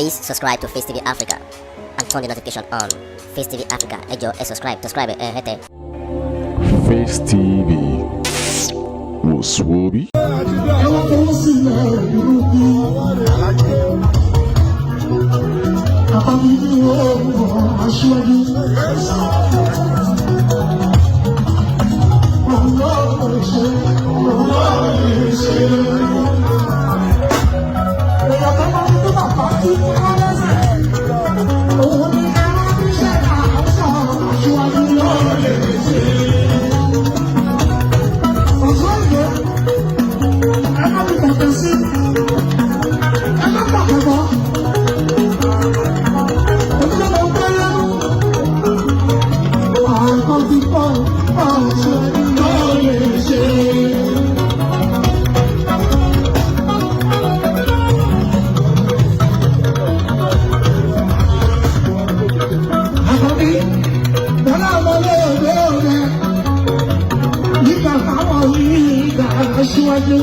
Please subscribe to Face TV Africa and turn the notification on. Face TV Africa, ẹ jọ̀ọ́, ẹ subscribe, subscribe ẹ hẹ́tẹ̀. Face TV wò sùwòbí. Àwọn tó ń sílẹ̀ burúkú. Àbámi ní òun aṣíwájú. Òun ló lè ṣe, òun ló lè ṣe. Èèyàn tó máa ń tó bàbá tí wọ́n lẹ́sẹ̀. Òun ní káwọn fi ṣe àṣọ aṣíwájú ló lè ṣe. Ọ̀ṣọ́ ìwé, ẹ má fi tẹ̀tẹ̀ sí. Ẹ má pàpẹ́ mọ́. Ojúlọ́mọ ń pẹ́ lẹ́nu. Àìkọ́ ti pọ̀ aṣíwájú ló lè ṣe. Àkọ́bí, bọ́lá ọmọlé òde òde. Nígbà táwọn yìí gbà aṣíwájú.